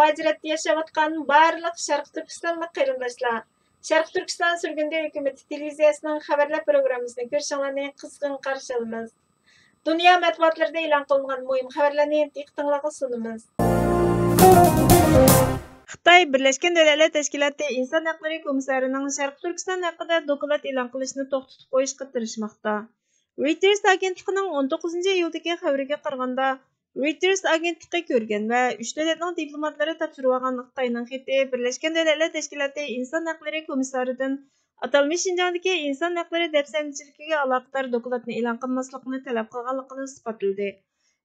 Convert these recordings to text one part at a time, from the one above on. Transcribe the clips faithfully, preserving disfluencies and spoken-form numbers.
ھەزرەتتە ياشاۋاتقان بارلىق شەرقىي تۈركىستانلىق قېرىنداشلار، شەرقىي تۈركىستان سۈرگۈندە ھۆكۈمىتى تېلېۋىزىيەسىنىڭ خەۋەرلەر پروگراممىسىنى كۆرۈشۈڭلارنى قىزغىن قارشى ئالىمىز. دۇنيا مەتبۇئاتلىرىدا ئېلان قىلىنغان مۇھىم خەۋەرلەرنى دىققىتىڭلارغا سۇنىمىز. خىتاي بىرلەشكەن دۆلەتلەر تەشكىلاتى ئىنسان ھەقلىرى كومىسسارىنىڭ شەرقىي تۈركىستان ھەققىدە دوكلات ئېلان قىلىشنى توختىتىپ قويۇشقا تىرىشماقتا. رويتېرس ئاگېنتلىقىنىڭ ئون توققۇزىنچى ئىيۇلدىكى خەۋىرىگە قارىغاندا، رويتېرس ئاگېنتلىقى كۆرگەن ۋە ئۈچ دۆلەتنىڭ دىپلوماتلىرى تاپشۇرۇۋالغان خىتاينىڭ خېتى بىرلەشكەن دۆلەتلەر تەشكىلاتى ئىنسان ھەقلىرى كومىسسارىدىن ئاتالمىش شىنجاڭدىكى ئىنسان ھەقلىرى دەپسەندىچىلىكىگە ئالاقىدار دوكلاتنى ئېلان قىلماسلىقنى تەلەپ قىلغانلىقىنى ئىسپاتلىدى.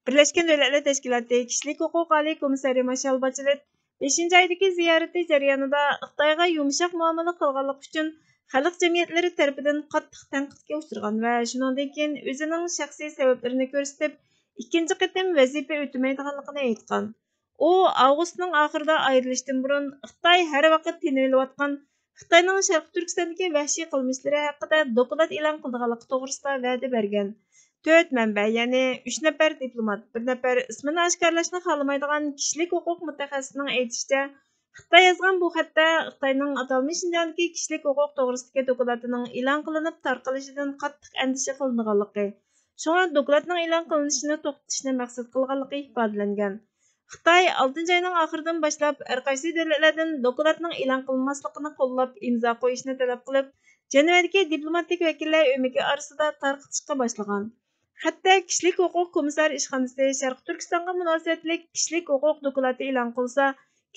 بىرلەشكەن دۆلەتلەر تەشكىلاتى كىشىلىك ھوقۇق ئالىي كومىسسارى مىشېل باچېلېت بەشىنچى ئايدىكى زىيارىتى جەريانىدا خىتايغا يۇمشاق مۇئامىلە قىلغانلىقى ئۈچۈن خەلق جەمئىيەتلىرى تەرىپىدىن قاتتىق تەنقىدكە ئۇچرىغان ۋە شۇنىڭدىن كېيىن ئۆزىنىڭ شەخسىي سەۋەبلىرىنى كۆرسىتىپ، ئىككىنچى قېتىم ۋەزىپە ئۆتىمەيدىغانلىقىنى ئېيتقان. ئۇ ئاۋغۇستنىڭ ئاخىرىدا ئايرىلىشتىن بۇرۇن خىتاي ھەر ۋاقىت تىنىۋېلىۋاتقان خىتاينىڭ شەرقىي تۈركىستاندىكى ۋەھشىي قىلمىشلىرى ھەققىدە دوكلات ئېلان قىلىدىغانلىقى توغرىسىدا ۋەدە بەرگەن. تۆت مەنبە، يەنى ئۈچ نەپەر دىپلومات، بىر نەپەر ئىسمىنى ئاشكارىلاشنى خالىمايدىغان كىشىلىك ھوقۇق مۇتەخەسسىسىنىڭ ئېيتىشىچە، خىتاي يازغان بۇ خەتتە خىتاينىڭ ئاتالمىش شىنجاڭدىكى كىشىلىك ھوقۇق توغرىسىدىكى دوكلاتىنىڭ ئېلان قىلىنىپ تارقىلىشىدىن قاتتىق ئەندىشە قىلىنىدىغانلىقى، شۇڭا دوكلاتنىڭ ئېلان قىلىنىشىنى توختىتىشنى مەقسەت قىلغانلىقى ئىپادىلەنگەن. خىتاي ئالتىنچى ئاينىڭ ئاخىرىدىن باشلاپ ھەر قايسى دۆلەتلەردىن دوكلاتنىڭ ئېلان قىلىنماسلىقىنى قوللاپ ئىمزا قويۇشنى تەلەپ قىلىپ، جەنۋەدىكى دىپلوماتىك ۋەكىللەر ئۆمىكى ئارىسىدا تارقىتىشقا باشلىغان. خەتتە كىشىلىك ھوقۇق كومىسسار ئىشخانىسى شەرقىي تۈركىستانغا مۇناسىۋەتلىك كىشىلىك ھوقۇق دوكلاتى ئېلان قىلسا،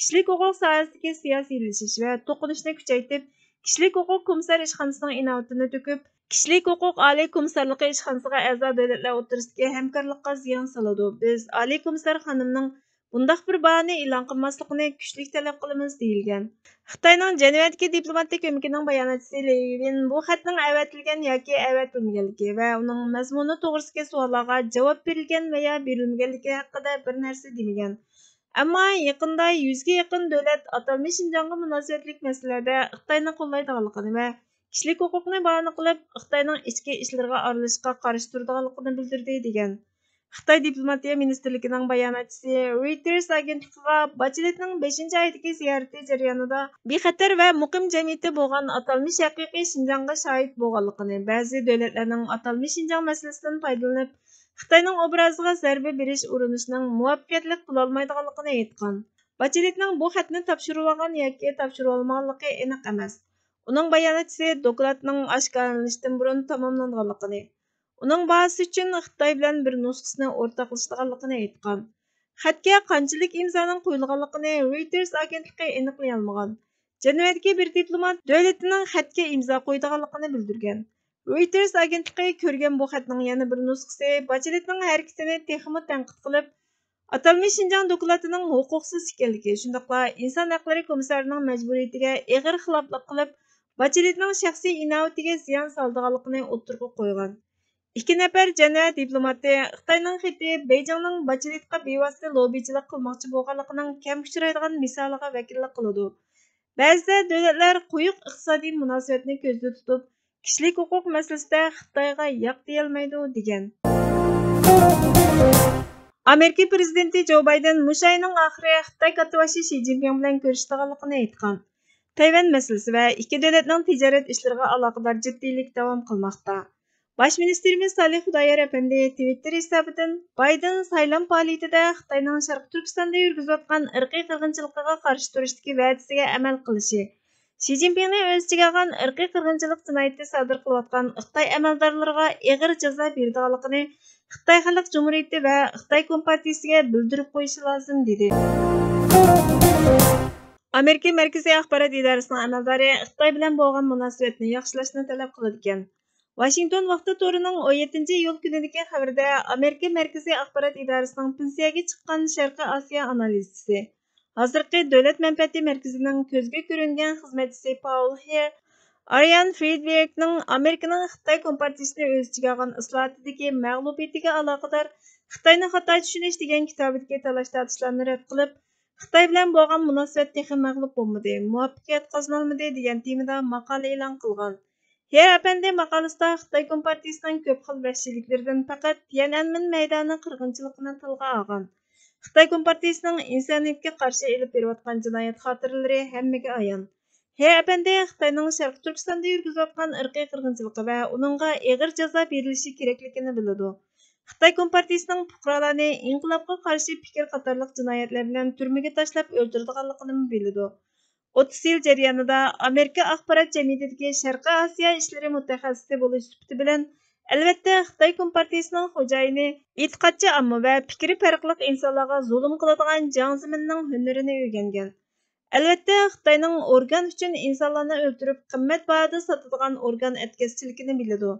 كىشىلىك ھوقۇق ساھەسىدىكى سىياسىيلىشىش ۋە توقۇنۇشنى كۈچەيتىپ، كىشىلىك ھوقۇق كومىسسار ئىشخانىسىنىڭ ئىناۋىتىنى تۆكۈپ، كىشىلىك ھوقۇق ئالىي كومىسسارلىقى ئىشخانىسىغا ئەزا دۆلەتلەر ئوتتۇرىسىدىكى ھەمكارلىققا زىيان سالىدۇ. بىز ئالىي كومىسسار خانىمنىڭ بۇنداق بىر باھانى ئېلان قىلماسلىقىنى كۈچلۈك تەلەپ قىلىمىز، دېيىلگەن. خىتاينىڭ جەنۋەدىكى دىپلوماتىك ئۆمىكىنىڭ باياناتچىسى لېي يۈبىن بۇ خەتنىڭ ئەۋەتىلگەن ياكى ئەۋەتىلمىگەنلىكى ۋە ئۇنىڭ مەزمۇنى توغرىسىدىكى سوئاللارغا جاۋاب بېرىلگەن ۋە يا بېرىلمىگەنلىكى ھەققىدە بىر نەرسە دېمىگەن. ئەمما يېقىندا يۈزگە يېقىن دۆلەت ئاتالمىش شىنجاڭغا مۇناسىۋەتلىك مەسىلىلەردە خىتاينى قوللايدىغانلىقىنى ۋە كىشىلىك ھوقۇقنى باھانە قىلىپ، خىتاينىڭ ئىچكى ئىشلىرىغا ئارىلىشىشقا قارشى تۇرىدىغانلىقىنى بىلدۈردى، دېگەن. خىتاي دىپلوماتىيە مىنىستىرلىكىنىڭ باياناتچىسى رويتېرس ئاگېنتلىقىغا باچېلېتنىڭ بەشىنچى ئايدىكى زىيارىتى جەريانىدا بىخەتەر ۋە مۇقىم جەمئىيىتى بولغان ئاتالمىش ھەقىقىي شىنجاڭغا شاھىت بولغانلىقىنى، بەزى دۆلەتلەرنىڭ ئاتالمىش شىنجاڭ مەسىلىسىدىن پايدىلىنىپ، خىتاينىڭ ئوبرازىغا زەربە بېرىش ئۇرۇنۇشىنىڭ مۇۋەپپەقىيەتلىك بولالمايدىغانلىقىنى ئېيتقان. باچېلېتنىڭ بۇ خەتنى تاپشۇرۇۋالغان ياكى تاپشۇرۇۋالمىغانلىقى ئېنىق ئەمەس. ئۇنىڭ باياناتچىسى دوكلاتنىڭ ئاشكارىلىنىشتىن بۇرۇن تاماملانغانلىقىنى، ئۇنىڭ باھاسى ئۈچۈن خىتاي بىلەن بىر نۇسخىسىنى ئورتاقلىشىدىغانلىقىنى ئېيتقان. خەتكە قانچىلىك ئىمزانىڭ قويۇلغانلىقىنى رويتېرس ئاگېنتلىقى ئېنىقلىيالمىغان. جەنۋەدىكى بىر دىپلومات دۆلىتىنىڭ خەتكە ئىمزا قويىدىغانلىقىنى بىلدۈرگەن. رويتېرس ئاگېنتلىقى كۆرگەن بۇ خەتنىڭ يەنە بىر نۇسخىسى باچېلېتنىڭ ھەرىكىتىنى تېخىمۇ تەنقىد قىلىپ، ئاتالمىش شىنجاڭ دوكلاتىنىڭ ھوقۇقسىز ئىكەنلىكى، شۇنداقلا ئىنسان ھەقلىرى كومىسسارىنىڭ مەجبۇرىيىتىگە ئېغىر خىلاپلىق قىلىپ، باچېلېتنىڭ شەخسىي ئىناۋىتىگە زىيان سالىدىغانلىقىنى ئوتتۇرىغا قويغان. ئىككى نەپەر جەنۋە دىپلوماتى خىتاينىڭ خېتى بېيجىڭنىڭ باچېلېتقا بىۋاسىتە لوببىچىلىق قىلماقچى بولغانلىقىنىڭ كەم ئۇچرايدىغان مىسالىغا ۋەكىللىك قىلىدۇ. بەزىدە دۆلەتلەر قويۇق ئىقتىسادىي مۇناسىۋەتنى كۆزدە تۇتۇپ، كىشىلىك ھوقۇق مەسىلىسىدە خىتايغا ياق دېيەلمەيدۇ، دېگەن. ئامېرىكا پىرېزىدېنتى جو بايدېن مۇشۇ ئاينىڭ ئاخىرى خىتاي كاتتىباشى شى جىنپىڭ بىلەن كۆرۈشىدىغانلىقىنى ئېيتقان. تەيۋەن مەسىلىسى ۋە ئىككى دۆلەتنىڭ تىجارەت ئىشلىرىغا ئالاقىدار جىددىيلىك داۋام قىلماقتا. باش مىنىستىرىمىز سالىھ خۇدايار ئەپەندى تىۋىتتېر ھېسابىدىن بايدېن سايلام پائالىيىتىدە خىتاينىڭ شەرقىي تۈركىستاندا يۈرگۈزۈۋاتقان ئىرقىي قىرغىنچىلىقىغا قارشى تۇرۇشتىكى ۋەدىسىگە ئەمەل قىلىشى، شى جىنپىڭنى ئۆز ئىچىگە ئالغان ئىرقىي قىرغىنچىلىق جىنايىتى سادىر قىلىۋاتقان خىتاي ئەمەلدارلىرىغا ئېغىر جازا بېرىدىغانلىقىنى خىتاي خەلق جۇمھۇرىيىتى ۋە خىتاي كومپارتىيىسىگە بىلدۈرۈپ قويۇشى لازىم، دېدى. ئامېرىكا مەركىزىي ئاخبارات ئىدارىسىنىڭ ئەمەلدارى خىتاي بىلەن بولغان مۇناسىۋەتنى ياخشىلاشنى تەلەپ قىلىدىكەن. ۋاشىنگتون ۋاقتى تورىنىڭ ئون يەتتىنچى ئىيۇل كۈنىدىكى خەۋىرىدە ئامېرىكا مەركىزىي ئاخبارات ئىدارىسىنىڭ پېنسىيەگە چىققان شەرقىي ئاسىيا ئانالىزچىسى، ھازىرقى دۆلەت مەنپەئەتى مەركىزىنىڭ كۆزگە كۆرۈنگەن خىزمەتچىسى پاول ھېر ئارىيان فرېدۋېركنىڭ ئامېرىكىنىڭ خىتاي كومپارتىيىسىنى ئۆز ئىچىگە ئالغان ئىسلاھاتىدىكى مەغلۇبىيىتىگە ئالاقىدار خىتاينى خاتا چۈشىنىش دېگەن كىتابىدىكى تالاش-تارتىشلارنى رەت قىلىپ، خىتاي بىلەن بولغان مۇناسىۋەت تېخى مەغلۇپ بولمىدى، مۇۋەپپەقىيەت قازىنالمىدى دېگەن تېمىدا ماقالە ئېلان قىلغان. ھېر ئەپەندى ماقالىسىدا خىتاي كومپارتىيىسىنىڭ كۆپ خىل ۋەھشىيلىكلىرىدىن پەقەت تيەنئەنمېن مەيدانى قىرغىنچىلىقىنى تىلغا ئالغان. خىتاي كومپارتىيىسىنىڭ ئىنسانىيەتكە قارشى ئېلىپ بېرىۋاتقان جىنايەت خاتىرىلىرى ھەممىگە ئايان. خې ئەپەندى خىتاينىڭ شەرقىي تۈركىستاندا يۈرگۈزۈۋاتقان ئىرقىي قىرغىنچىلىقى ۋە ئۇنىڭغا ئېغىر جازا بېرىلىشى كېرەكلىكىنى بىلىدۇ. خىتاي كومپارتىيىسىنىڭ پۇقرالارنى ئىنقىلابقا قارشى پىكىر قاتارلىق جىنايەتلەر بىلەن تۈرمىگە تاشلاپ ئۆلتۈرىدىغانلىقىنىمۇ بىلىدۇ. ئوتتۇز يىل جەريانىدا ئامېرىكا ئاخبارات جەمئىيىتىدىكى شەرقىي ئاسىيا ئىشلىرى مۇتەخەسسىسى بولۇش سۈپىتى بىلەن، ئەلۋەتتە، خىتاي كومپارتىيىسىنىڭ خوجايىنى ئېتىقادچى ئامما ۋە پىكرى پەرقلىق ئىنسانلارغا زۇلۇم قىلىدىغان جياڭ زېمىننىڭ ھۈنىرىنى ئۆگەنگەن. ئەلۋەتتە، خىتاينىڭ ئورگان ئۈچۈن ئىنسانلارنى ئۆلتۈرۈپ، قىممەت باھادا ساتىدىغان ئورگان ئەتكەسچىلىكىنى بىلىدۇ.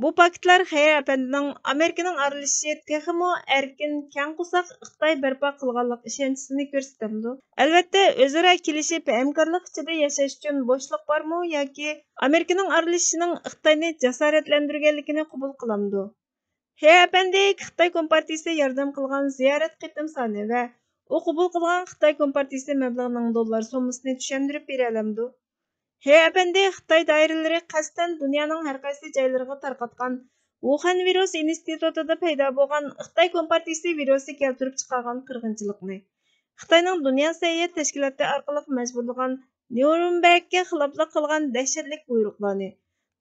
بۇ پاكىتلار خې ئەپەندىنىڭ ئامېرىكىنىڭ ئارىلىشىشى تېخىمۇ ئەركىن، كەڭ قورساق خىتاي بەرپا قىلغانلىق ئىشەنچىسىنى كۆرسىتەمدۇ؟ ئەلۋەتتە، ئۆزئارا كېلىشىپ، ھەمكارلىق ئىچىدە ياشاش ئۈچۈن بوشلۇق بارمۇ ياكى ئامېرىكىنىڭ ئارىلىشىشىنىڭ خىتاينى جاسارەتلەندۈرگەنلىكىنى قوبۇل قىلامدۇ؟ خې ئەپەندى خىتاي كومپارتىيىسى ياردەم قىلغان زىيارەت قېتىم سانى ۋە ئۇ قوبۇل قىلغان خىتاي كومپارتىيىسى مەبلىغىنىڭ دوللار سوممىسىنى چۈشەندۈرۈپ بېرەلەمدۇ؟ خې ئەپەندى خىتاي دائىرىلىرى قەستەن دۇنيانىڭ ھەر قايسى جايلىرىغا تارقاتقان ۋۇخەن ۋىرۇس ئىنستىتۇتىدا پەيدا بولغان خىتاي كومپارتىيىسى ۋىرۇسى كەلتۈرۈپ چىقارغان قىرغىنچىلىقنى، خىتاينىڭ دۇنيا سەھىيە تەشكىلاتى ئارقىلىق مەجبۇرلىغان نيۇرنبېرگكە خىلاپلىق قىلغان دەھشەتلىك بۇيرۇقلارنى،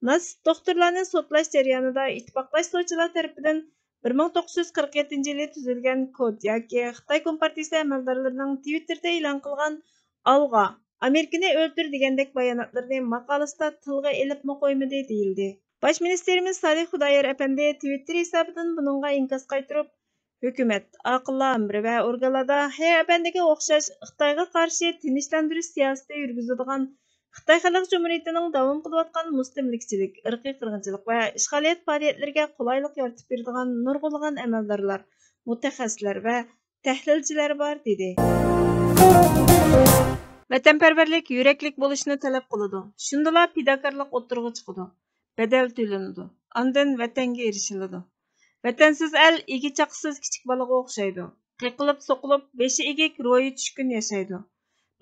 ناتسىست دوختۇرلارنى سوتلاش جەريانىدا ئىتتىپاقداش سوتچىلار تەرىپىدىن بىر مىڭ توققۇز يۈز قىرىق يەتتىنچى يىلى تۈزۈلگەن كود ياكى خىتاي كومپارتىيىسى ئەمەلدارلىرىنىڭ تىۋىتتېردا ئېلان قىلغان «ئالغا، ئامېرىكىنى ئۆلتۈر» دېگەندەك باياناتلىرىنى ماقالىسىدا تىلغا ئېلىپمۇ قويمىدى، دېيىلدى. باش مىنىستىرىمىز سالىھ خۇدايار ئەپەندى تىۋىتتېر ھېسابىدىن بۇنىڭغا ئىنكاس قايتۇرۇپ، ھۆكۈمەت، ئاقىللار ئامىرى ۋە ئورگانلاردا خې ئەپەندىگە ئوخشاش خىتايغا قارشى تىنچلاندۇرۇش سىياسىتى يۈرگۈزىدىغان، خىتاي خەلق جۇمھۇرىيىتىنىڭ داۋام قىلىۋاتقان مۇستەملىكىچىلىك، ئىرقىي قىرغىنچىلىق ۋە ئىشغالىيەت پائالىيەتلىرىگە قولايلىق يارىتىپ بېرىدىغان نۇرغۇنلىغان ئەمەلدارلار، مۇتەخەسسىسلەر ۋە تەھلىلچىلەر بار، دېدى. ۋەتەنپەرۋەرلىك يۈرەكلىك بولۇشنى تەلەپ قىلىدۇ. شۇندىلا پىداكارلىق ئوتتۇرىغا چىقىدۇ. بەدەل تۆلىنىدۇ. ئاندىن ۋەتەنگە ئېرىشىلىدۇ. ۋەتەنسىز ئەل ئىگە-چاقىسىز كىچىك بالىغا ئوخشايدۇ. قېقىلىپ-سوقۇلۇپ، بېشى ئېگىك، روھى چۈشكۈن ياشايدۇ.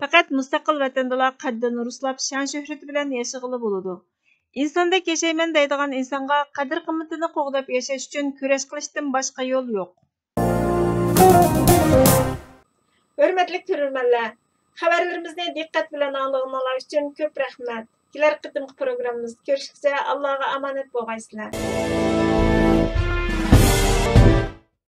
پەقەت مۇستەقىل ۋەتەندىلا قەددىنى رۇسلاپ، شان-شۆھرىتى بىلەن ياشىغىلى بولىدۇ. ئىنساندەك ياشايمەن دەيدىغان ئىنسانغا قەدىر-قىممىتىنى قوغداپ ياشاش ئۈچۈن كۈرەش قىلىشتىن باشقا يول يوق. ھۆرمەتلىك كۆرۈرمەنلەر، خەۋەرلىرىمىزنى دىققەت بىلەن ئاڭلىغىنىڭلار ئۈچۈن كۆپ رەھمەت. كېلەر قېتىمقى پروگراممىمىزدا كۆرۈشكىچە ئاللاغا ئامانەت بولغايسىلەر.